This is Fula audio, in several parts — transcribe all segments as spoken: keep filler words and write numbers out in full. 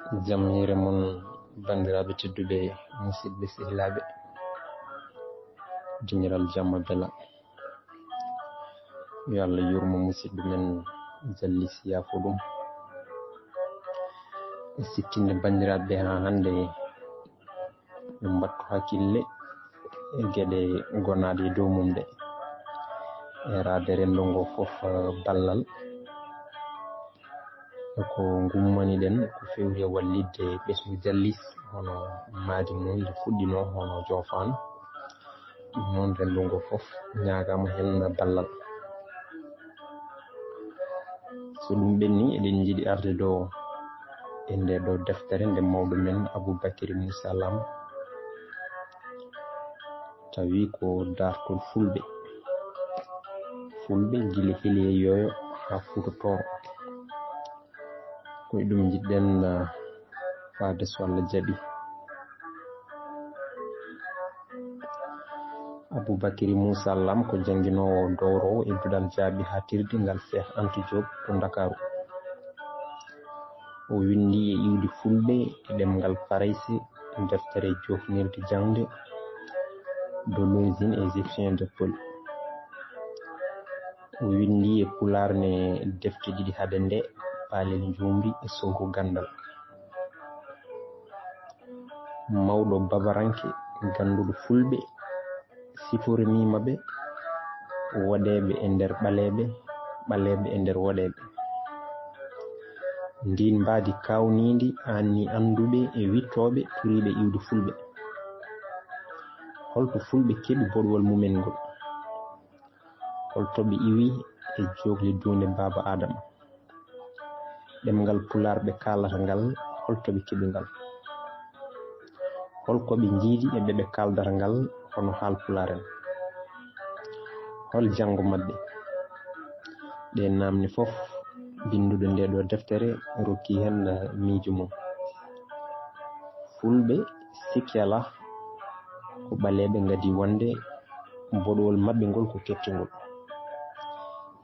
Jam hiire mon, banndiraaɓe tedduɓe, musidɓe sehilaaɓe, diñiral jamma bela. Yo Allah yurmo musidɗo men Jallis, yaafo ɗum. E siftinde banndiraaɓe ɓe haa hannde, ɓe mbattu hakkille e geɗe gonaaɗe e dow mum ɗe. E raade renndo ngo fof, eh, ballal. E ko ngummaniɗen ko fewri e wallitde ɓesngu Jallis, hono maadi mum ndi fuɗɗinoo, hono joofaano. Ɗum noon, renndo ngo fof ñaagaama heen ballal. So ɗum ɓenni, eɗen njiɗi arde ɗo e nde ɗo deftere nde mawɗo men Aboubacry Moussa Lam tawi ko daartol Fulɓe. Fulɓe gila Heli e Yooyo haa Fuuta Tooro. Ko e ɗum njiɗɗen, ah, faade so Allah jaɓi. Aboubacry Moussa Lam ko jannginoowo dowrowo e duɗal jaaɓi haatirde ngal Cheikh Anta Diop to Ndakaaru. O winndi e iwdi Fulɓe e ɗemngal Farayse deftere joofnirde jaŋde, De l'origine égyptienne de Paul. O winndi e Pulaar ne defte ɗiɗi hade nde, Paalel Njuumri e Sowru Ganndal. Mawɗo babaranke gannduɗo Fulɓe, siforniima ɓe woɗeeɓe e nder ɓaleeɓe, ɓaleeɓe e nder woɗeeɓe. Ndiin mbaadi kaawniindi aanni annduɓe e wiɗtooɓe turiiɓe iwdi Fulɓe. Holto Fulɓe keɓi boɗwol mumen ngol? Holto ɓe iwi e jookli duunde Baaba Aadama? Ɗemngal Pulaar ɓe kaalata ngal, holto ɓe keɓi ngal? Hol ko ɓe njiidi e ɓe ɓe kaaldata ngal, hono Haalpulaar en? Hol janngo maɓɓe? Ɗee naamne fof, binnduɗo ndee ɗoo deftere rokki heen, eh, miijo mum. Fulɓe, sikke alaa, ko ɓaleeɓe ngadii wonde boɗowol maɓɓe ngol ko kettungol.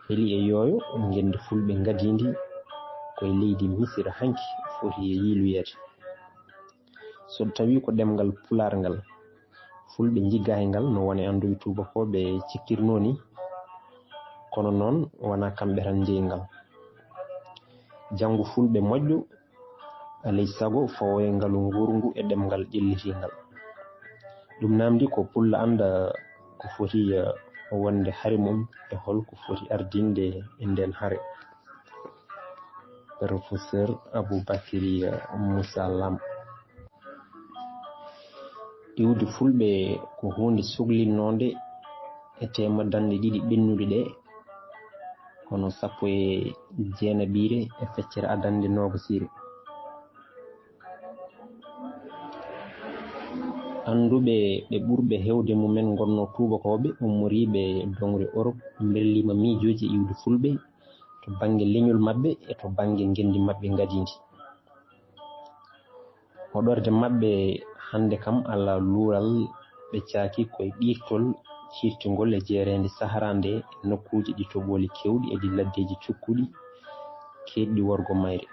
Heli e Yooyo, ngenndi Fulɓe ngadiindi ko e leydi Misira hanki, foti e yiiloyeede. So tawii ko ɗemngal Pulaar ngal, Fulɓe njiggaaki ngal no woni annduɓe tuubakooɓe ciktirnoo ni, kono noon wonaa kamɓe tan njeyi ngal. Janngu Fulɓe moƴƴo, alay sago fawoye ngalu nguurngu e ɗemngal ƴellitiingal. Ɗum naamndi ko Pullo annda ko foti, eh, wonde hare mum e hol ko foti ardinde e ndeen hare. Professeur Aboubacry, eh, Moussa Lam. Iwdi Fulɓe ko huunde soglinnoonde e teemadanɗe ɗiɗi ɓennuɗe ɗe, kono sappo e jeenaɓiire e feccere adannde noogasiire. Annduɓe ɓe ɓurɓe heewde mumen ngonnoo tuubakooɓe ummoriiɓe doŋre Orop, mberliima miijooji e iwdi Fulɓe to bannge leñol maɓɓe e to bannge ngenndi maɓɓe ngadiindi. Hoɗorde maɓɓe hannde kam alaa luural, ɓe caaki ko e ɗiirtol ciirtingol e jeereende Sahara nde e nokkuuji ɗi toɓooli keewɗi e ɗi laddeeji cukkuɗi keedɗi worgo mayre.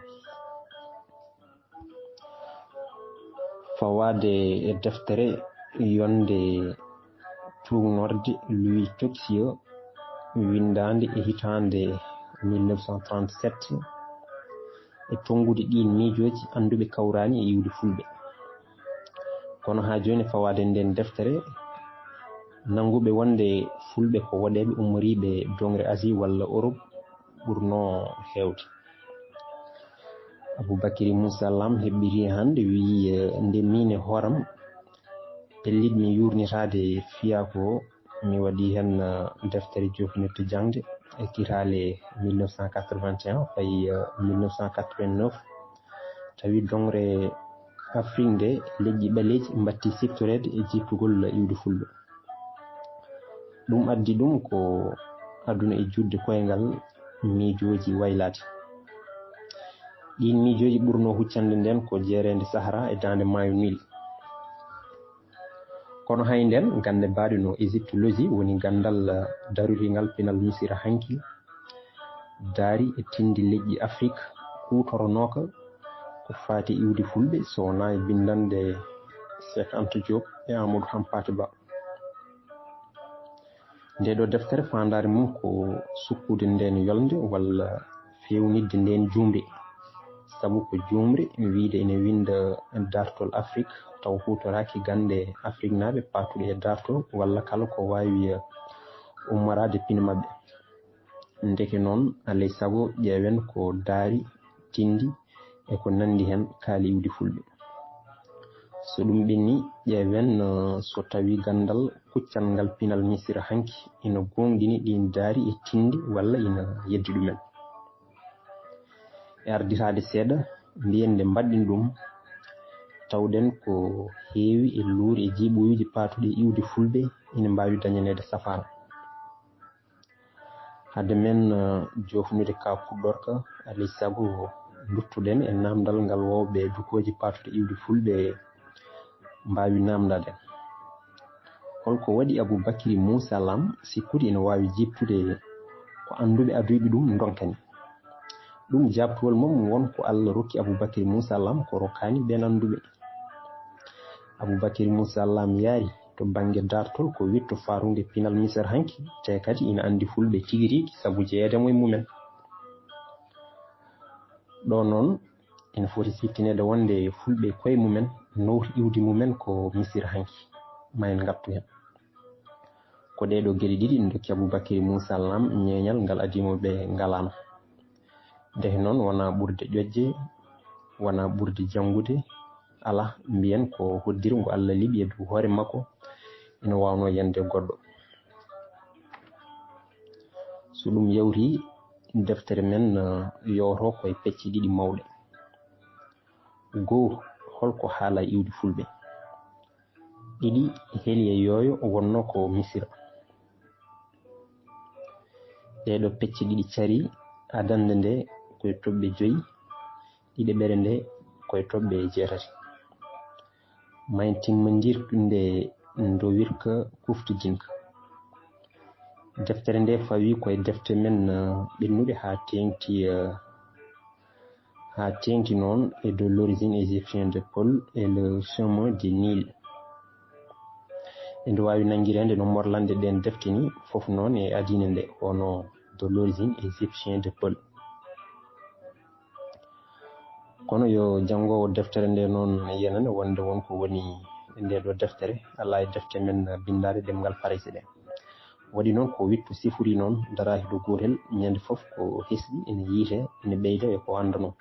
Fawaade e deftere yonde tuugnorde Louis Toccio, winndaande e hitaande mille neuf cent trente-sept, e tonngude ɗiin miijooji annduɓe kawraani e iwdi Fulɓe. Kono haa jooni, fawaade ndeen deftere, nannguɓe wonde Fulɓe ko woɗeeɓe ummoriiɓe doŋre Asie walla Orop ɓurnoo heewde. Aboubacry Moussa Lam heɓɓitii hannde, wiyi, eh, nde miin e hooram pelliɗmi yuurnitaade fiyaako, mi waɗi heen, eh, deftere joofnirde jaŋde e kitaale mille neuf cent quatre-vingt-un fayi, eh, mille neuf cent quatre-vingt-neuf, tawi doŋre Afrik nde leƴƴi ɓaleeji mbattii siftoreede e jippugol iwdi Fulɓe. Ɗum addi ɗum ko aduna e juutde koyngal miijooji waylaade. Ɗiin miijooji ɓurnoo huccande ndeen ko jeereende Sahara e daande maayo Nil. Kono hay ndeen, gannde baaɗe no égyptologie, woni ganndal daruringal pinal Misira hanki, daari e tinndi leƴƴi Afrik kuutoronooka Ko faati iwdi fulɓe so wonaa e binndannde Seek Anta Joob e Aamadu Hampaate Ba. Nde ɗo deftere faandaare mum ko sukkude ndeen yolnde walla feewnitde ndeen juumre. Sabu ko juumre wiyde ene winnda daartol Afrik taw huutoraaki gannde Afriknaaɓe paatuɗe e daartol walla kala ko waawi ummoraade pine maɓɓe. Ndeke noon, alay sago ƴeewen ko daari, tinndi e ko nanndi heen kaali iwdi fulɓe. So ɗum ɓenni, ƴeewen so tawi ganndal kuccal ngal pinal Misira hanki ina goongɗini ɗiin daari e tinndi walla ina yeddi ɗumen. E arditaade seeɗa, mbiyen nde mbaɗɗen ɗum, tawɗen ko heewi e luure e jiiɓooyuuji paatuɗi e iwdi fulɓe ina mbaawi dañaneede safaara. Hade men joofnude ka puɗɗorka, alay sago nduttuɗen e naamndal ngal woowɓe dukooji paatuɗi iwdi fulɓe mbaawi naamndaade. Holko waɗi Abubakiri Muusa Lam sikkude ina waawi jiiɓtude ko annduɓe aduyɓe ɗum ndonkani? Ɗum jaabtowol mum won ko Allah rokki Abubakiri Muusa Lam ko rokkaani ɓeen annduɓe. Abubakiri Muusa Lam yaari to bannge daartol ko witto faarude pinal Misir hanki, te kadi ina anndi fulɓe tigi rigi sabu jeyeede mo e mumen. Ɗo noon, ina foti siftineede wonde fulɓe koye mumen nowti iwdi mumen ko Misir hanki. Ma en ngattu heen. Ko ɗee ɗoo geɗe ɗiɗi ina ndokki Abubakiri Muusa Lam ñeeñal ngal adii mo ɓe ngalaano. Ndeke noon wonaa ɓurde ƴoƴde, wonaa ɓurde janngude, alaa, mbiyen ko hoddirngo Allah liɓi e dow hoore makko ina waawnoo yande goɗɗo. So ɗum yawti, deftere men yowto ko e pecce ɗiɗi mawɗe. Goo, holko haala iwdi fulɓe? Ɗiɗi, heli e yooyo wonnoo ko Misira. Ɗee ɗoo pecce ɗiɗi carii, adannde nde ko e toɓɓe joyi, ɗiɗaɓere nde ko e toɓɓe jeetati. Ma en timmondir nde ndowirka kuftidinka. Deftere nde fawii ko e defte men ɓennuɗe haa teeŋti, haa teeŋti noon e de l'origine égyptienne de Paul et le chemin de Nil. Ene waawi nanngireede no morlannde ɗeen defte ni fof noon e adina nde, hono de l'origine égyptienne de Paul. Kono yo janngoowo deftere nde noon yenane wonde won ko woni nde ɗo deftere, alaa e defte men binndaade ɗemngal Farayse ɗe. Waɗi noon ko wittu sifori noon, daraaki ɗo gootel, ñande fof ko hesɗi ene yiite, ene ɓeyda e ko anndanoo.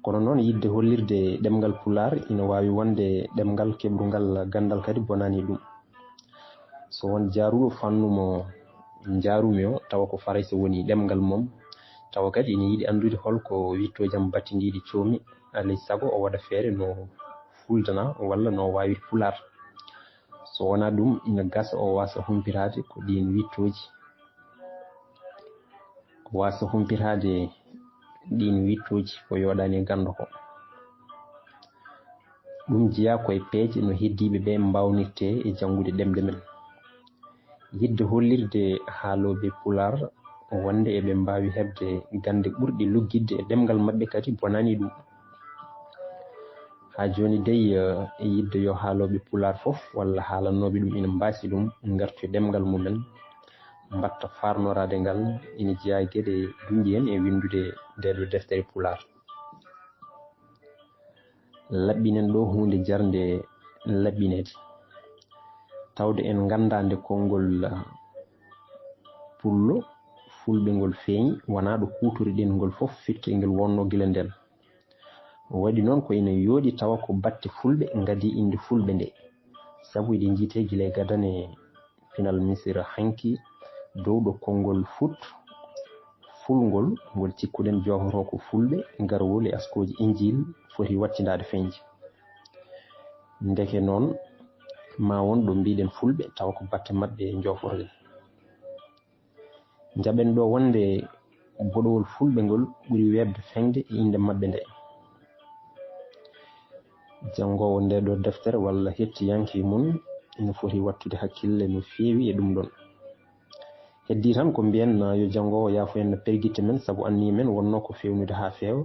Kono noon, yiɗde hollirde ɗemngal Pulaar ina waawi wonde ɗemngal keɓrungal ganndal kadi bonaani ɗum. So won jaaruɗo fannu mo njaarumi o, tawa ko Farayse woni ɗemngal mum, tawa kadi ina yiɗi anndude holko wittooji am battindiiɗi coomi, alay sago o waɗa feere no fuldana walla no waawir Pulaar. So wonaa ɗum, ina gasa o waasa humpitaade ko ɗiin wittooji, ko waasa humpitaade ɗiin wittooji ko yooɗaani e ganndo ko. Ɗum jeyaa ko e peeje no heddiiɓe ɓe mbaawnirtee e janngude ɗemɗe men. Yiɗde hollirde haalooɓe Pulaar wonde eɓe mbaawi heɓde gannde ɓurɗe luggitde e ɗemngal maɓɓe kadi bonaani ɗum. Haa jooni dey, e yiɗde yo haalooɓe Pulaar fof walla haalannooɓe ɗum ina mbaasi ɗum ngartu e ɗemngal mumen, mbaɗta faarnoraade ngal, ina jeyaa e geɗe duñɗi heen e winndude ndee ɗoo deftere Pulaar. Laɓɓinen ɗo huunde jarnde laɓɓineede. Tawde en nganndaa nde konngol pullo fulɓe ngol feeñi, wonaa ɗo kuutoriɗen ngol fof firti e ngel wonnoo gila ndeen. Waɗi noon ko ina yooɗi tawa ko batte fulɓe ngadii innde fulɓe nde, sabu eɗen njiytee gila e gadane pinal Misira hanki dow ɗo konngol fut, fulngol, ngol cikkuɗen joofotoo ko fulɓe, garwol e askooji Injiil foti wattindaade feñde. Ndeke noon, ma won ɗo mbiɗen fulɓe, tawa ko batte maɓɓe njoofotoɗen. Njaɓen ɗo wonde boɗowol fulɓe ngol ɓuri weeɓde feñde e innde maɓɓe nde. Janngoowo nde ɗo deftere walla hettiyanke mum ina foti wattude hakkille no feewi e ɗum ɗon. Heddii tan ko mbiyen yo janngoowo yaafo en no pergitte men, sabu anniya men wonnoo ko feewnude haa feewa,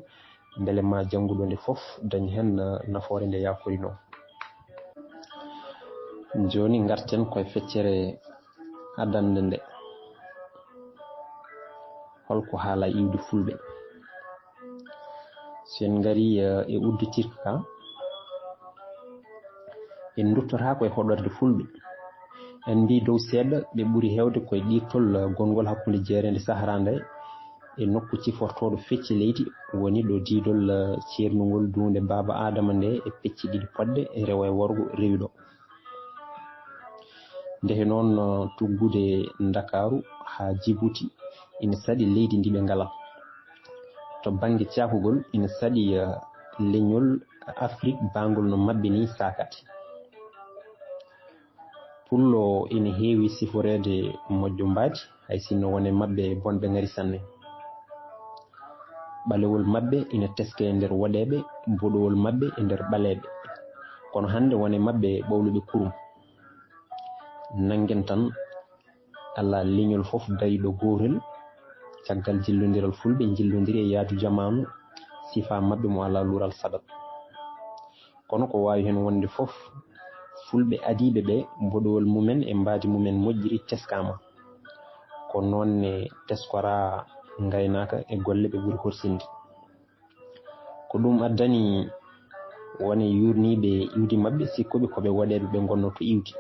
mbele ma jannguɗo nde fof dañ heen nafoore nde yaakorinoo. Jooni ngarten koye feccere adannde nde. Holko haala iwdi fulɓe? So en ngari e udditirka ka, en nduttotaako e hoɗorde fulɓe. En mbi dow seeɗa, ɓe ɓuri heewde koye ɗiɗtol gonngol hakkunde jeereende Sahara nde e nokku cifortooɗo fecce leydi, woni ɗo diidol ceernugol duunde baaba Aadama nde e pecce ɗiɗi poɗɗe, rewo e worgo, rewi ɗo. Ndehe noon, tuggude Ndakaaru haa Jibuti ina saɗi leydi ndi ɓe ngalaa. To bannge cakugol, ina saɗi leñol Afrik baangol no maɓɓe ni saakate. Pullo ina heewi siforeede moƴƴo mbaadi, hay sinno won e maɓɓe bonɓe ngari sanne. Ɓalewol maɓɓe ina teske e nder woɗeeɓe, boɗowol maɓɓe e nder ɓaleeɓe. Kono hannde won e maɓɓe ɓawluɓe kurum. Nanngen tan, alaa leñol fof dariiɗo gootel, caggal jillondiral fulɓe njillondiri e yaadu jamaanu, sifaa maɓɓe mo alaa luural saɗat. Kono ko waawi heen wonde fof, fulɓe adiiɓe ɓe, mboɗowol mumen e mbaadi mumen moƴƴiri teskaama. Ko noon ne teskoraa ngaynaaka e golle ɓe ɓuri horsinde. Ko ɗum addani wone yuurniiɓe iwdi maɓɓe, sikkuɓe ko ɓe woɗeeɓe ɓe ngonnoo to iwdi.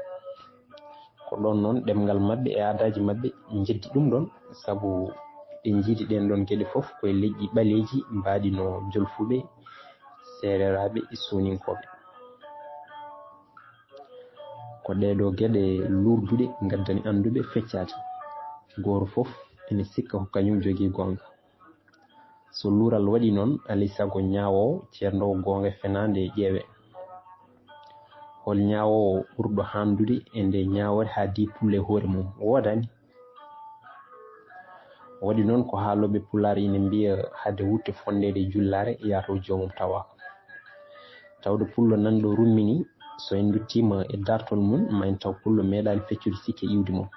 Ko ɗoon noon ɗemngal maɓɓe e aadaaji maɓɓe njeddi ɗum ɗoon, sabu ɓe njiidi ɗeen ɗoon geɗe fof koye leƴƴi ɓaleeji mbaaɗi no jolfuɓe, seereeraaɓe e sooninkooɓe. Ko ɗeeɗoo geɗe luurduɗe ngaddani annduɓe feccaade. Gooto fof ene sikka ko kañum jogii goonga. So luural waɗii noon, alaa e sago ñaawoowo ceerndoowo goonga e fenaande ƴeewee. Hol ñaawoowo ɓurɗo haandude e nde ñaawoore haa dii pulle e hoore mum? Woodaani. Waɗi noon ko haalooɓe Pulaar ina mbiya, hade wutte fonndeede e jullaare, yahata o joomum tawaaka. Tawde pullo nan ɗo rummini, so en nduttiima e dartol mum, ma en taw pullo meeɗaani feccude sikke iwdi mum.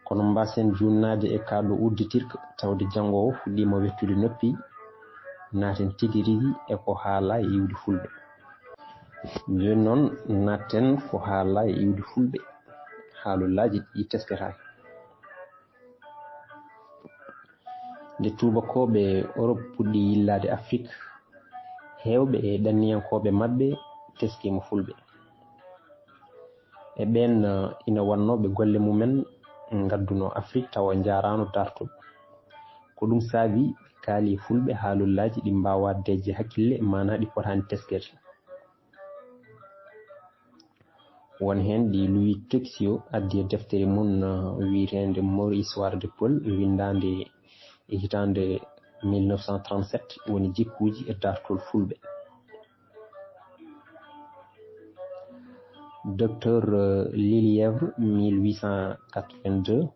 Kono mbaasen juunnaade e kaa ɗo udditirka, tawde janngoowo fuɗɗiima wettude noppi, naaten tigi rigi e ko haalaa e iwdi fulɓe. Jooni noon, naatten ko haalaa e iwdi fulɓe, haalullaaji ɗi tesketaake. Nde tuubakooɓe Orop puɗɗi yillaade Afrik, heewɓe e ɗanniyankooɓe maɓɓe teskiima fulɓe. E ɓeen, eh, ina wannoo ɓe golle mumen ngaddunoo Afrik tawa njaaraano dartol. Ko ɗum saabi ɓe kaali e fulɓe haalullaaji ɗi mbaawaa deeƴde hakkille, maanaa ɗi potaani teskeede. Won heen ɗi Louis Tocqueville addi e deftere mum, uh, wiyeteende More Histoire de Peuple, winndaande e hitaande mille neuf cent trente-sept, woni jikkuuji e dartol fulɓe. Docteur, uh, Lelièvre, mille huit cent quatre-vingt-deux,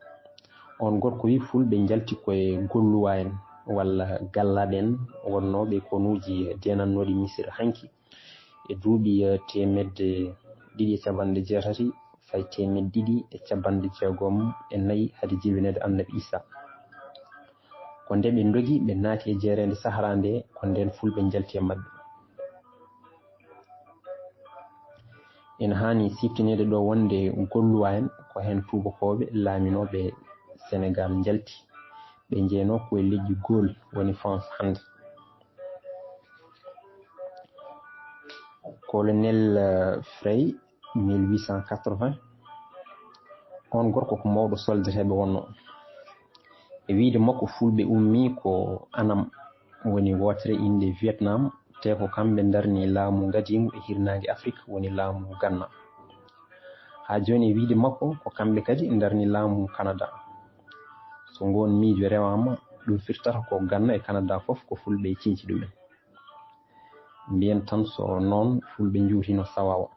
oon gorko wi fulɓe njalti koye golluwaa en walla gallaaɓe en wonnooɓe konuuji deenannooɗi Misira hanki. E duuɓi, eh, teemedde ɗiɗi e capanɗe jeetati fay teemedde ɗiɗi e capanɗe jeegom e nayi hade jibineede Annabi Iisaa. Ko nde ɓe ndogi, ɓe naati e jeereende Sahara nde, ko ndeen fulɓe njalti e maɓɓe. Ina haani siiftineede ɗo wonde golluwaa en ko heen tuubakooɓe laaminooɓe Senegaal njalti. Ɓe njeynoo ko e leƴƴi Gaule, woni France hannde. Colonel, eh, Frey, mille huit cent quatre-vingts, oon gorko ko mawɗo soldateeɓe wonnoo. E wiyde makko, fulɓe ummii ko Anam, woni wootere innde Vietnam, te ko kamɓe ndarni laamu ngadiingu e hirnaange Afrik, woni laamu Ganna. Haa jooni, e wiyde makko, ko kamɓe kadi ndarni laamu Canada. So ngoon miijo rewaama, ɗum firtata ko Ganna e Canada fof ko fulɓe e ciñci ɗumen. Mbiyen tan so noon fulɓe njuutino sawawa.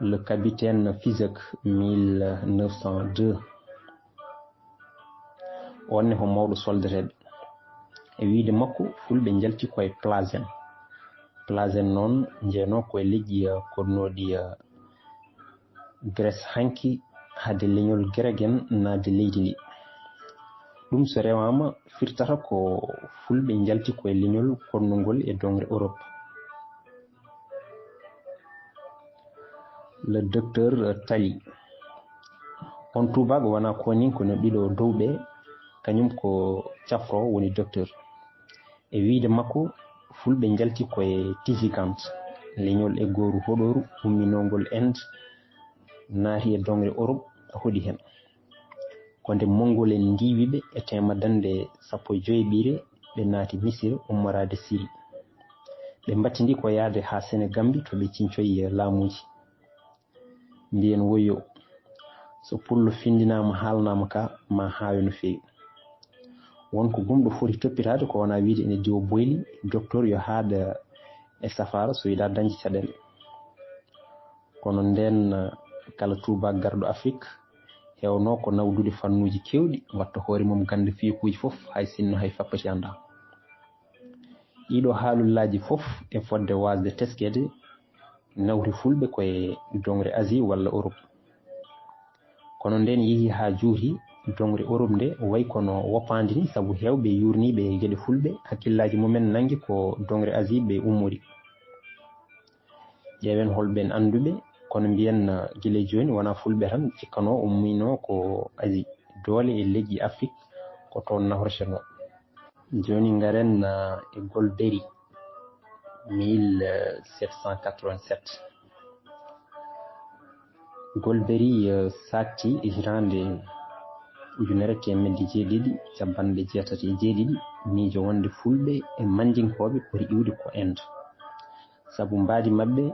Le capitaine Fizek, mille neuf cent deux. Oon ne ko mawɗo soldateeɓe. E wiyde makko, fulɓe njalti koye Plazen. Plazen noon njeynoo koye leƴƴi, eh, koɗnooɗi, eh, Grèce hanki, hade leñol Grek en naatde leydi ndi. Ɗum so rewaama firtata ko fulɓe njalti koye leñol konnungol e doŋre Europe. Le docteur Tali. On tuubaago wonaa koonin kono ɗiɗo dow ɓe, kañum ko Cafro woni docteur. E wiyde makko, fulɓe njalti koye Tijigant, leñol e gooru hoɗooru umminoongol Inde, naati e doŋre Europe, hoɗi heen. Ko nde Mongol en ndiiwi ɓe e teema dañde sappo e joy ɓiire, ɓe naati Misira ummoraade Siri. Ɓe mbattindi ko yahde haa Senegambi to ɓe ciñcoyi laamuuji. Mbiyen woyo, so pullo findinaama haalnaama ka ma haawe no feewi. Won ko gumɗo foti toppitaade ko wona wiide ene diwa boyli, docteur yo haada e safaara so yiɗa dañde caɗeele. Kono ndeen kala tuubaak garɗo Afrik heewno ko nawdude fannuuji keewɗi, watta hoore mum gannda fiyekuuji fof, hay sinno hay fappati annda. Ɗiɗo haalullaaji fof e fodde waasde teskeede nawri fulɓe koye doŋre Asie walla Europe. Kono ndeen yehi haa juuti, doŋre Europe nde wayi kono woppaandi ni, sabu heewɓe yuurniiɓe geɗe fulɓe, hakkillaaji mumen nanngi ko doŋre Asie ɓe ummori. Ƴeewen hol ɓeen annduɓe, kono mbiyen, uh, gila jooni wonaa fulɓe tan cikkanoo umminoo ko Asie. Doole e leƴƴi Afrik ko toon nafrotenoo. Jooni ngaren, uh, e Golbery mille sept cent quatre-vingt-sept. Golbery, uh, saakti e hitaande ujunere teemedde jeeɗiɗi cappanɗe jeetati e jeeɗiɗi, miijo wonde fulɓe e manndinkooɓe poti iwde ko Inde. Sabu mbaadi maɓɓe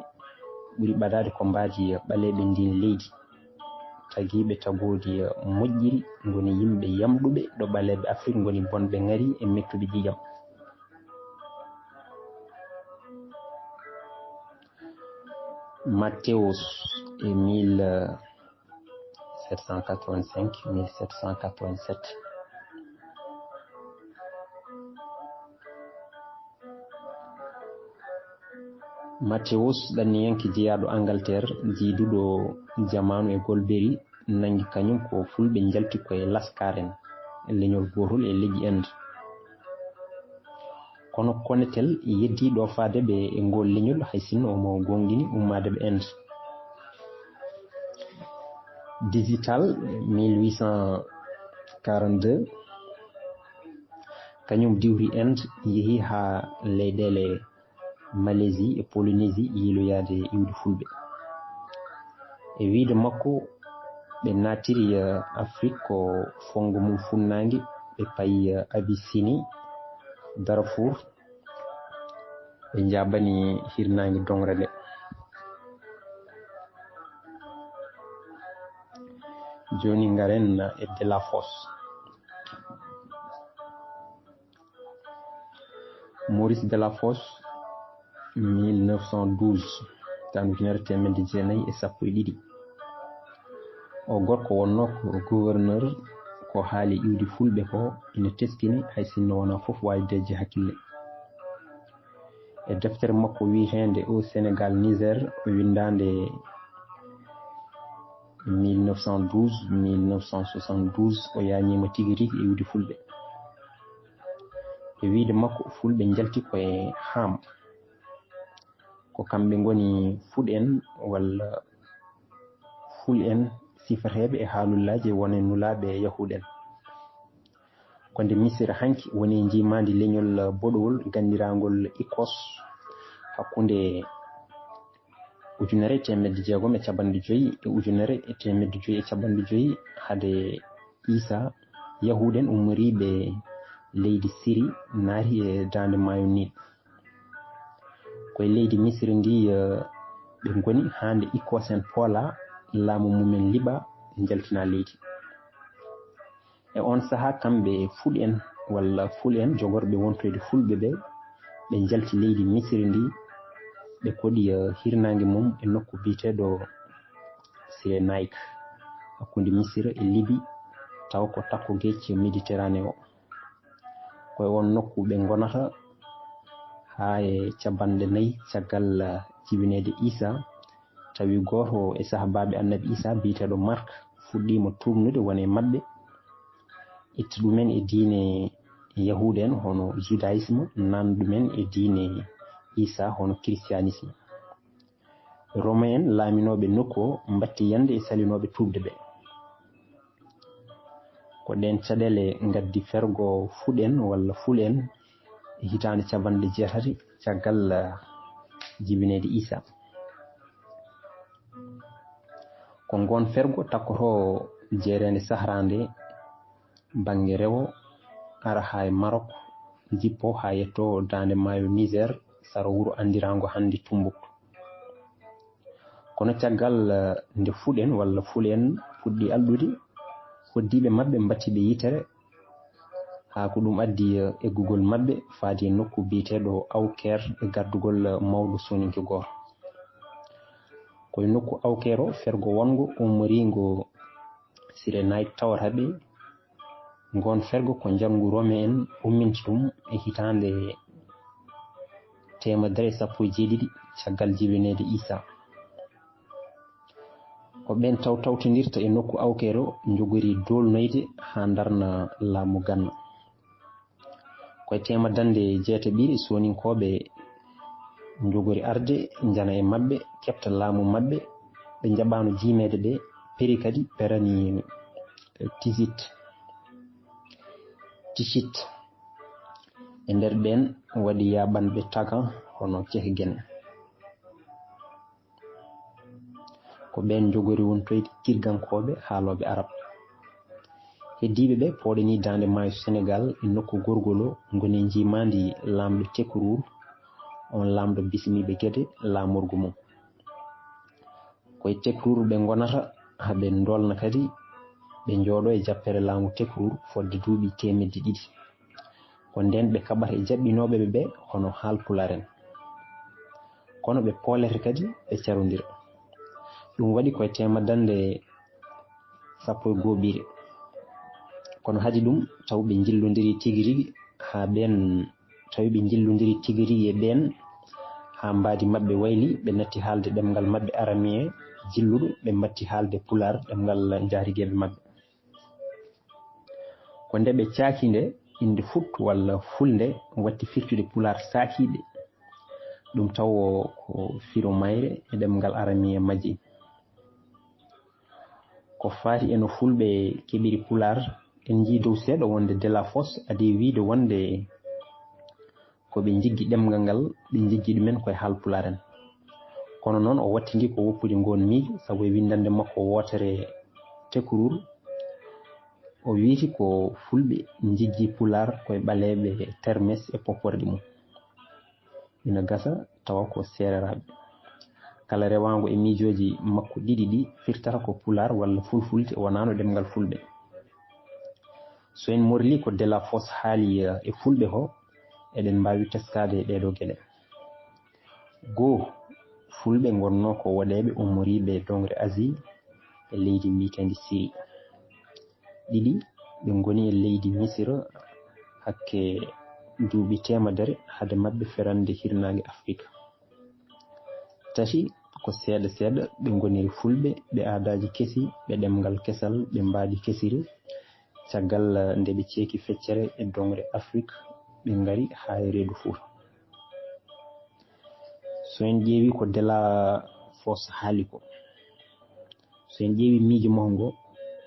ɓuri ɓadaade ko mbaadi ɓaleeɓe ndiin leydi. Tagiiɓe tagoodi moƴƴiri ngoni yimɓe yamɗuɓe ɗo ɓaleeɓe Afrik ngoni bonɓe ŋari e mettuɓe ƴiiƴam. Matteos e mille sept cent quatre-vingt-cinq, mille sept cent quatre-vingt-sept. Matteos, ɗanniyanke jeyaaɗo Angleterre, jiiduɗo jamaanu e Golbery, nanngi kañum ko fulɓe njalti koye Laskaren, leñol gootol e leƴƴi Inde. Kono Konetel yeddii ɗoofaade ɓe e ngol leñol, hay sinno omo goongɗini ummaade ɓe Inde. Digital mille huit cent quarante-deux, kañum diwri Inde, yehi haa leyɗeele Malaisie e Polynésie yiiloyaade iwde fulɓe. E wiyde makko, ɓe naatiri, eh, Afrik ko fonngo mum funnaange, ɓe payi, eh, Abyssinie, Darfour, ɓe njaabani hirnaange doŋre nde. Jooni ngaren e Delafosse. Maurice Delafosse, mille neuf cent douze, tan ujunere teemedde jeenayi e sappo e ɗiɗi. O gorko wonnoo ko gouverneur, ko haali iwdi fulɓe ko ina teskini, hay sinno wonaa fof waawi deeƴde hakkille. E deftere makko wiyeteende Au Sénégal, Niger, o winndaande mille neuf cent douze, mille neuf cent soixante-douze, o yaañiima tigi rigi iwdi fulɓe. E wiyde makko, fulɓe njalti ko e Ham. Ko kamɓe ngoni Fuɗ en walla Ful en, sifateeɓe e haalullaaji won e nulaaɓe Yahuud en. Ko nde Misira hanki woni njiimaandi leñol boɗowol ganndiraangol Ikos, hakkunde ujunere e teemedde jeegom e capanɗe joyi e ujunere e teemedde joyi e capanɗe joyi hade Iisa, Yahuud en ummoriiɓe leydi Siri naati e daande maayo Niil. Ko e leydi Misira ndi, eh, ɓe ngoni haa nde Ikos en poola, laamu mumen liɓa, njaltina leydi. E oon sahaa, kamɓe Fuɗ en walla Ful en, jogorɓe wontoyde fulɓe ɓe, ɓe njalti leydi Misira ndi, ɓe koɗi, eh, hirnaange mum e nokku biyeteeɗo Sirenayik, hakkunde Misira e Libi, taw ko takko geec Méditerranée o. Ko e oon nokku ɓe ngonata haa e capanɗe nayi caggal, eh, jibineede Iisa, tawi gooto e sahaabaaɓe Annabi Iisa biyeteeɗo Mark fuɗɗiima tuubnude won e maɓɓe. itta ɗumen e diine Yahuuda en hono judaïsme, naan ɗumen e diine Isa hono christianisme. Romain en laaminooɓe nokku o mbatti yande e salinooɓe tuubde ɓe. Ko ɗeen caɗeele ngaddi fergo fuɗen walla fulen e hitaande capanɗe jeetati caggal, eh, jibineede Isa. Ko ngoon fergo takkotoo jeereende Sahara nde bannge rewo, ara haa e Maroc, jippo haa yetto daande maayo Niger, sara wuro anndiraango hannde Tumbuktu. Kono caggal, eh, nde fuɗen walla fulen puɗɗi alɗude, hoddiiɓe maɓɓe mbatti ɓe yitere, haa ko ɗum addi, eh, eggugol maɓɓe faade e nokku biyeteeɗo Awker e gardugol, eh, mawɗo Soninke gooto. Ko e nokku Awker o fergo wonngo ummoriingo Sirenayk tawata ɓe. Ngoon fergo ko njanngu Romain en umminti ɗum e hitaande teemedere e sappo e jeeɗiɗi caggal jibineede Isa. Ko ɓeen taw tawtondirta e nokku Awker o njogori doolnoyde haa ndarna laamu Ganna. Ko e teemedannde jeetaɓiire Soninkooɓe njogori arde, njana e maɓɓe, keɓta laamu maɓɓe. Ɓe njaɓaano jiimeede ɓe, peri kadi perani, eh, Tisit, Tisit. E nder ɓeen waɗi yaaɓanɓe Tagan hono Cehgen. Ko ɓeen njogori wontoyde Kirgankooɓe haalooɓe Arab. Heddiiɓe ɓe pooɗanii daande maayo Senegaal e nokku gorgol o ngoni njiimaandi laamɗo Tekruur, oon laamɗo bismiiɓe Gede laamorgo mum. Ko e Tekruur ɓe ngonata, haa ɓe ndoolna kadi, ɓe njooɗo e jappere laamu Tekruur fodde duuɓi teemedde ɗiɗi. Ko ndeen ɓe kaɓata e jaɓɓinooɓe ɓe ɓe hono Haalpulaar en. Kono ɓe poolete kadi ɓe carondira. Ɗum waɗi ko e teemedannde sappo e gooɓiire. Kono hadi ɗum, taw ɓe njillondiri tigi rigi haa ɓeen, tawi ɓe njillondiri tigi rigi e ɓeen haa mbaadi maɓɓe wayli, ɓe natti haalde ɗemngal maɓɓe aramee jilluɗo, ɓe mbatti haalde pulaar ɗemngal njaatigeeɓe maɓɓe. Ko nde ɓe caaki nde, innde Fut walla Fulnde watti firtude Pulaar saakiiɓe. Ɗum tawo ko firo mayre e ɗemngal aramiya majji. Ko faati e no Fulɓe keɓiri Pulaar, en njii dow seeɗa wonde Delafosse adii wiyde wonde ko ɓe njiggi ɗemngal ngal, ɓe njiggi ɗumen koye Haalpulaar en. Kono noon o wattindii ko woppude ngoon miijo, sabu e winndannde makko wootere Tekruur, o wiyti ko Fulɓe njiggi Pulaar koye ɓaleeɓe Termes e popporɗe mum. Ina gasa tawa ko seereraaɓe. Kala rewaango e miijooji makko ɗiɗi ɗi firtata ko Pulaar walla Fulfulde, wonaano ɗemngal Fulɓe. So en morlii ko Delafosse haali, eh, e Fulɓe ko, eɗen mbaawi teskaade e ɗeeɗoo geɗe. Goo, Fulɓe ngonnoo ko woɗeeɓe ummoriiɓe doŋre Asie e leydi mbiyeteendi Siri. Ɗiɗi, ɓe ngoni e leydi Misira hakke duuɓi teemedere hade maɓɓe ferande hirnaange Afrik. Tati, ko seeɗa seeɗa ɓe ngoniri Fulɓe, ɓe aadaaji kesi, ɓe ɗemngal kesal, ɓe mbaadi kesiri. Caggal nde ɓe ceeki feccere e doŋre Afrik, ɓe ngari haa e reedu Fuuta. So en ƴeewi ko Delafosse haali ko, so en ƴeewi miijo makko ngo,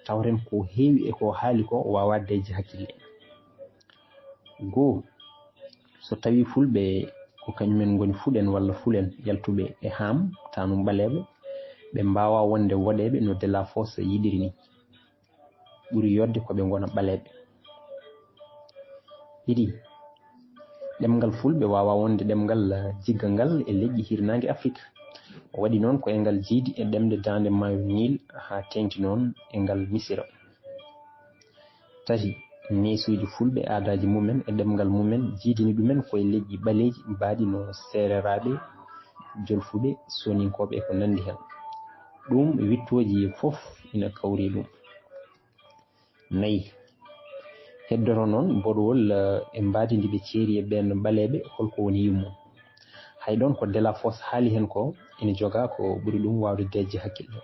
tawren ko heewi e ko haali ko waawaa deeƴde hakkille. Goo, so tawii Fulɓe ko kañumen ngoni Fuɗen walla Fulen yaltuɓe e Haam, tanum ɓaleeɓe, ɓe mbaawaa wonde woɗeeɓe no Delafosse yiɗiri ni. Ɓuri yodde ko ɓe ngona ɓaleeɓe. Ɗiɗi, ɗemngal Fulɓe waawaa wonde ɗemngal, eh, jiggangal e leƴƴi hirnaange Afrik. O waɗi noon ko e ngal jiidi e ɗemɗe daande maayo Niil haa teeŋti noon e ngal Misira. Tati, neesuuji Fulɓe, aadaaji mumen e ɗemngal mumen jiidini ɗumen ko e leƴƴi ɓaleeji mbaaɗi no Seereraaɓe, Jolfuɓe, Soninkooɓe e ko nanndi heen. Ɗum wiɗtooji fof ina kawri e ɗum. Nayi, heddoto noon boɗowol, eh, e mbaadi ndi ɓe ceeri e ɓeen ɓaleeɓe, holko woni yumma? Hay ɗoon ko Delafosse haali heen ko ina jogaa ko ɓuri ɗum waawde deeƴde hakkille.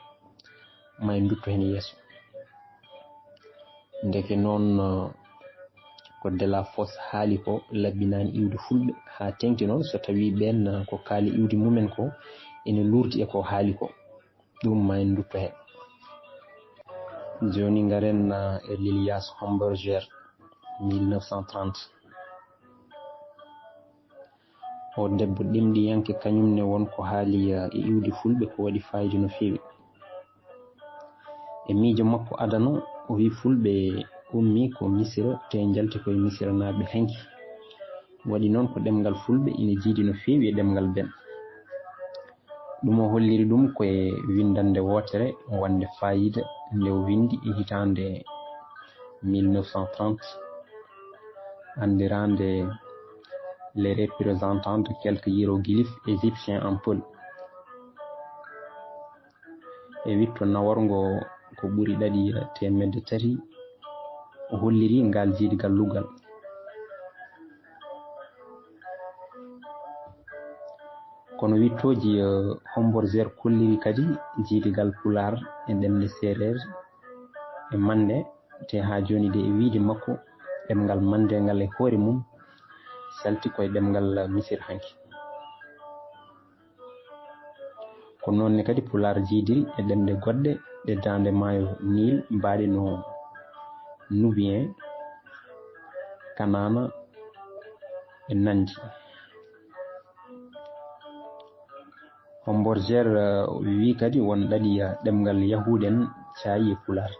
Ma en ndutto heen yeeso. Ndeke noon, ko Delafosse haali ko laɓɓinaani iwdi fulɓe, haa teeŋti noon so tawii ɓeen ko kaali iwdi mumen ko ene luurdi e ko haali ko, ɗum ma en ndutto heen. Jooni ngaren e Lilias Homburger, mille neuf cent trente. O debbo ɗemɗiyanke, kañum ne won ko haali e iwdi fulɓe ko waɗi faayiida no feewi. E miijo makko adano, o wi fulɓe ummii ko Misira, te njalti koye Misiranaaɓe hanki. Waɗi noon ko ɗemngal fulɓe ina jiidi no feewi e ɗemngal ben. Ɗum o holliri ɗum ko e winndannde wootere wonnde faayiida nde o winndi e hitaande mille neuf cent trente, anndiraande Les représentants de quelques hiéroglyphes égyptiens en peul. E witto naworngo ko ɓuri ɗaɗi teemedde tati, o holliri ngal jiidigal luggal. Kono wittooji, eh, Homborger kolliri kadi jiidigal Pulaar e ɗemɗe Seereer e Mannde, te haa jooni de e wiyde makko, ɗemngal Mannde ngal e hoore mum salti koye ɗemngal Misir hanki. Ko noon ne kadi Pulaar jiidiri e ɗemɗe goɗɗe ɗe daande maayo Niil, mbaaɗe no Nubien, Kanaana e nanndi. Homborger, eh, wii kadi won ɗaɗi, eh, ɗemngal Yahuud en caayi e Pulaar.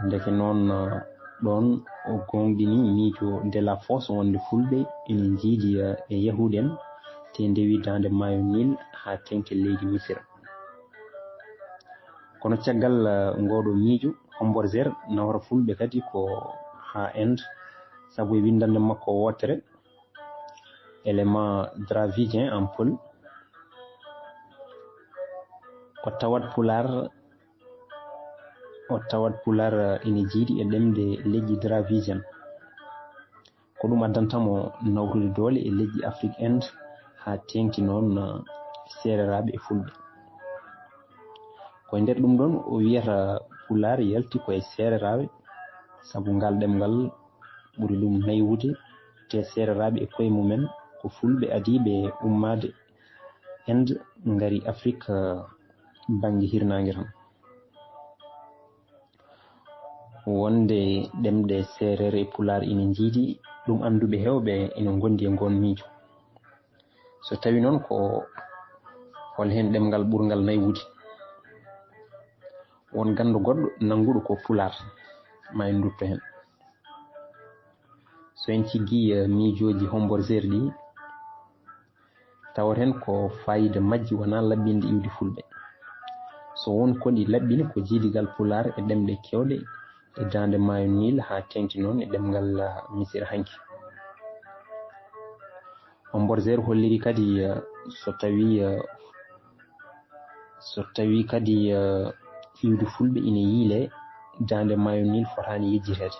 Ndeke noon, eh, ɗoon o goongɗini miijo Delafosse wonde fulɓe ina njiidi, eh, e Yahuud en, te ndewi daande maayo Niil haa teeŋti leydi Misira. Kono caggal, eh, ngooɗo miijo, Homborger nawra fulɓe kadi ko haa Inde, sabu e winndannde makko wootere, Éléments dravidiens en peul, o tawat Pulaar, o tawat Pulaar ina jiidi e ɗemɗe leƴƴi Dravidian. Ko ɗum addanta mo nawrude doole e leƴƴi Afrik Inde, haa teeŋti noon, eh, Seereraaɓe e Fulɓe. Ko e nder ɗum ɗoon o wiyata Pulaar yalti ko e Seereraaɓe, sabu ngal ɗemngal ɓuri ɗum naywude, te Seereraaɓe e koye mumen ko Fulɓe adiiɓe ummaade Inde ngari Afrik, eh, bannge hirnaange tan. Wonde ɗemɗe Seereer e Pulaar ina njiidi, ɗum annduɓe heewɓe ina ngondi e ngoon miijo. So tawii noon ko hol heen ɗemngal ɓurngal naywude, won ganndo goɗɗo nannguɗo ko Pulaar, ma en ndutto heen. So en ciggii, eh, miijooji Homborger ɗi, tawaten ko faayiida majji wonaa laɓɓinde iwdi Fulɓe. So won ko ɗi laɓɓini ko jiidigal Pulaar e ɗemɗe keewɗe e daande maayo Niil haa teeŋti noon e ɗemngal, ah, Misira hanki. Homborger holliri kadi, eh, so tawii, eh, so tawii kadi, eh, iwdi Fulɓe ina yiilee, daande maayo Niil fotaani yejjiteede.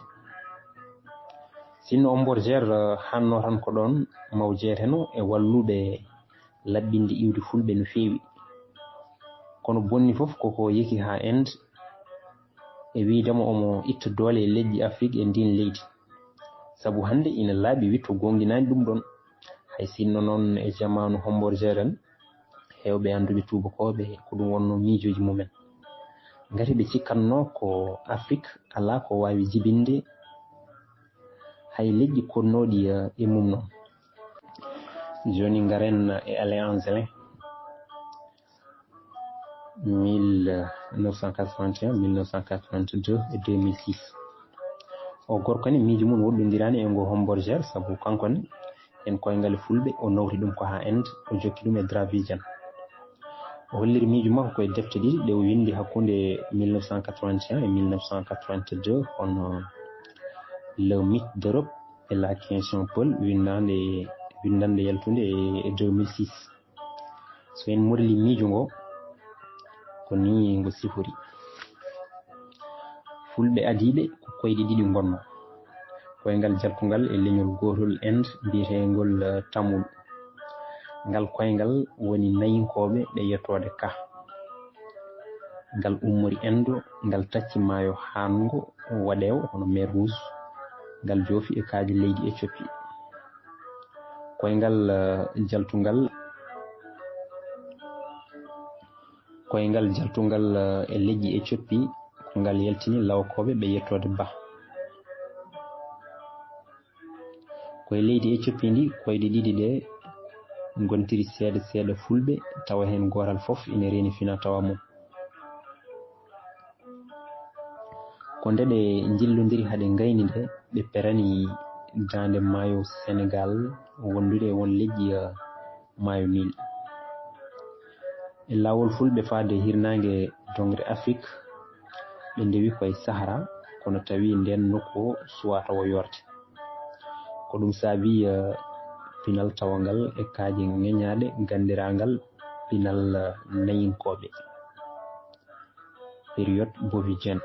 Sinno Homborger, eh, hannoo tan ko ɗoon maw jeeteno e walluɓe laɓɓinde iwdi Fulɓe no feewi. Kono bonni fof koko yeki haa Inde e wiydemo omo itta doole e leƴƴi Afrik e ndiin leydi. Sabu hannde ina laaɓi witto goongɗinaani ɗum ɗoon. Hay sinno noon e jamaanu Homborger en, heewɓe annduɓe tuubakooɓe ko ɗum wonnoo miijooji mumen. Ngati ɓe cikkatnoo ko Afrik alaa ko waawi jibinde hay leƴƴi koɗnooɗi, eh, e mum noon. Jooni ngaren e Alain Anzelin. Mille neuf cent quatre-vingt-un, mille neuf cent quatre-vingt-deux e deux mille six. O gorko ne, miijo mum woɗɗondiraani e ngo Homborger, sabu kanko ne, en koyngal Fulɓe, o nawri ɗum ko haa Inde, o jokki ɗum e Dravidian. O holliri miijo makko ko e defte ɗiɗi ɗe o winndi hakkunde mille neuf cent quatre-vingt-un e mille neuf cent quatre-vingt-deux, hono Le mythe d'Europe et la question peul, winndaande, winndannde yaltunde e, e deux mille six. So en morli miijo ngo, ko nii ngo sifori. Fulɓe adiiɓe ko koyɗe ɗiɗi ngonnoo. Koyngal jaltungal e leñol gootol Inde biyeteengol, eh, Tamul. Ngal koyngal woni nayinkooɓe ɓe yettoode Ka. Ngal ummori Endo, ngal tacci maayo haango waɗeewo hono mer Rouge, ngal joofi e kaaƴe leydi Éthiopie. Koyngal, eh, jaltungal, koyngal jaltungal, eh, e leƴƴi Éthiopie, ko ngal yaltini lawakooɓe ɓe yettoode Ba. Ko e leydi Éthiopie ndi, koyɗe ɗiɗi ɗe ngontiri seeɗa seeɗa fulɓe, tawa heen gootal fof ina reeni fina tawa mum. Ko nde ɓe njillondiri haa ɗe ngayni nde, ɓe perani daande maayo Senegaal wondude e won leƴƴi, eh, maayo Niil. E laawol fulɓe faade hirnaange doŋre Afrik, ɓe ndewi ko e Sahara, kono tawi ndeen nokku o suwaa tawo yoorde. Ko ɗum saabi, eh, pinal tawangal e kaaƴe ŋeñaaɗe ganndiraangal pinal, eh, nayinkooɓe, période bovidienne.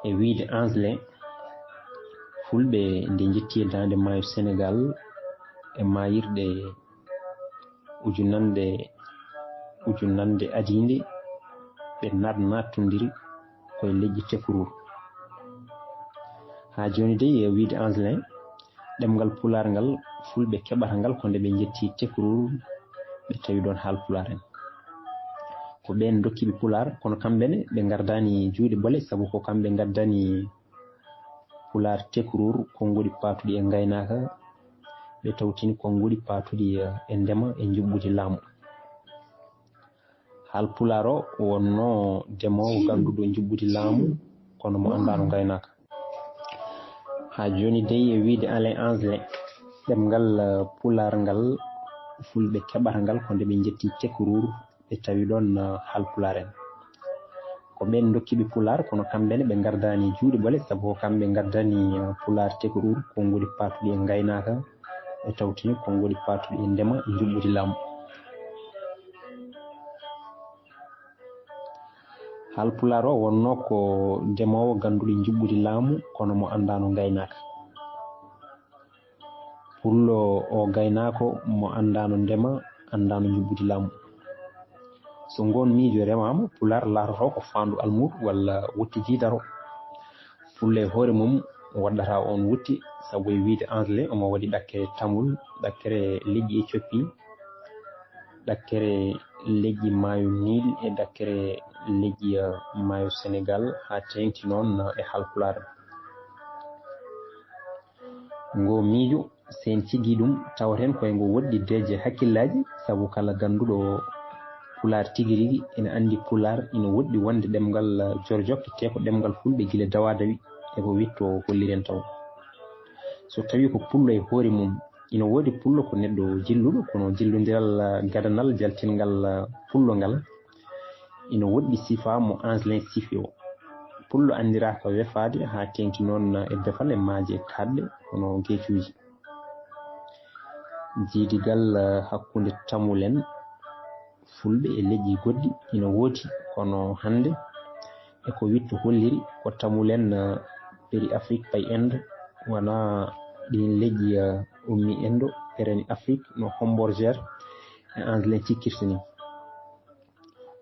E wiyde Anglais, fulɓe nde njetti e daande maayo Senegaal e maayirɗe ujunanɗe, ujunanɗe adiinde, ɓe naat-, naattondiri ko e leƴƴi Tekruur. Haa jooni dey, e wiyde Anglais, ɗemngal Pulaar ngal, fulɓe keɓata ngal ko nde ɓe njetti Tekruur, ɓe tawi ɗoon Haalpulaar en. Ko ɓeen ndokki ɓe Pulaar, kono kamɓe ne, ɓe ngardaani juuɗe ɓole, sabu ko kamɓe ngaddani Pulaar Tekruur konnguɗi paatuɗi e ngaynaaka, ɓe tawtini konnguɗi paatuɗi, eh, e ndema e njuɓɓudi laamu. Haalpulaar o wonno demoowo gannduɗo njuɓɓudi laamu, kono mo anndaano ngaynaaka. Haa jooni dey, e wiyde Alain Anglais, ɗemngal, eh, Pulaar ngal, fulɓe keɓata ngal ko nde ɓe njetti Tekruur, ɓe tawi ɗoon, eh, Haalpulaar en. Ko ɓeen ndokki ɓe Pulaar, kono kamɓe ne ɓe ngardaani juuɗe ɓole, sabu ko kamɓe ngaddani, eh, Pulaar Tekruur konnguɗi paatuɗi e ngaynaaka, ɓe tawtini konnguɗi paatuɗi e ndema e njuɓɓudi laamu. Haalpulaar o wonno ko demoowo gannduɗo njuɓɓudi laamu, kono mo anndaano ngaynaaka. Pullo o gaynaako mo anndaano ndema, anndaano njuɓɓudi laamu. So ngoon miijo remaama, Pulaar laatoto ko faandu almuudo walla wutte jiidaro. Pullo e hoore mum waɗata oon wutte, sabu e wiyde Anglais omo waɗi ɗakkere Tamul, ɗakkere leƴƴi Éthiopie, ɗakkere leƴƴi maayo Niil e ɗakkere leƴƴi, eh, maayo Senegaal, haa teeŋti noon, eh, e Haalpulaar. Ngo miijo, so en cigii ɗum, tawaten ko e ngo woɗɗi deeƴe hakkillaaji, sabu kala gannduɗo Pulaar tigi rigi ina anndi Pulaar ina woɗɗi wonde ɗemngal, eh, jorjokke, te ko ɗemngal fulɓe gila dawaa dawi, e ko witto holliren taw. So tawii ko pullo e hoore mum, ina woodi pullo ko neɗɗo jilluɗo, kono jillondiral, eh, gadanal jaltinngal, eh, pullo ngal, ina woɗɗi sifa mo Anglais sifi o. Pullo anndiraaka wefaade haa teeŋti noon e defal e maaje e kaaɗɗe, kono geecuuji. Jiidigal, eh, hakkunde Tamul en, fulɓe e leƴƴi goɗɗi ina woodi, kono hannde e ko witto holliri ko Tamul en, eh, peri Afrik pay Endo, wonaa ɗiin leƴƴi, eh, ummi Endo, perani Afrik no Homborger e Anglais cikkirta ni.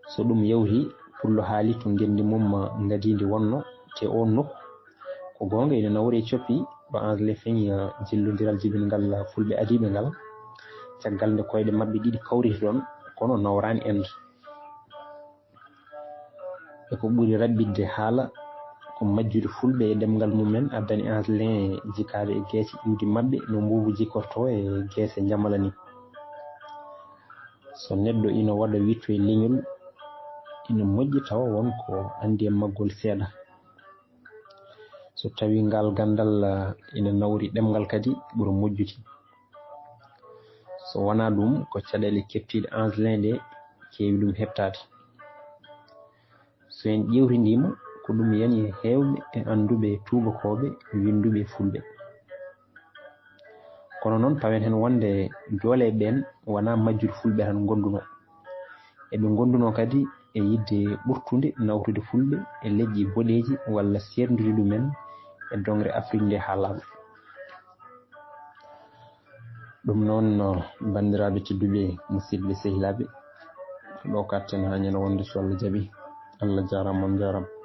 So ɗum yawti, pullo haali to ngenndi mum ngadiindi wonno, te oon nokku ko goonga ina nawori e coppi ɗo Anglais feñi, eh, jillondiral jibingal fulɓe adiiɓe ngal, caggal nde koyɗe maɓɓe ɗiɗi kawriti ɗoon, kono nawraani Endo. E ko ɓuri raɓɓiɗde haala, ko majjude fulɓe e ɗemngal mum en addani Anglais jikaade e geese iwdi maɓɓe no mbuubu jikortoo e geese njamala ni. So neɗɗo ina waɗa witto e leñol, ina moƴƴi tawa won ko anndi e maggol seeɗa. So tawii ngal ganndal, ah, ina nawri ɗemngal kadi, ɓura moƴƴude. So wonaa ɗum, ko caɗeele keptiiɗe Anglais ɗe keewi ɗum heɓtaade. So en ƴeewtindiima, ko ɗum yani e heewɓe e annduɓe e tuubakooɓe, winnduɓe e fulɓe. Kono noon, pawen heen wonde doole ɓeen wonaa majjude fulɓe tan ngondunoo. Eɓe ngondunoo kadi e yiɗde ɓurtude nawtude fulɓe e leƴƴi boɗeeji walla seerndude ɗumen e doŋre Afrik nde haa laaɓa. Ɗum noon, banndiraaɓe tedduɓe, musidɓe, sehilaaɓe, ko ɗo katten haa ñande wonde, so Allah jaɓi. Allah jaaraama, on njaaraama.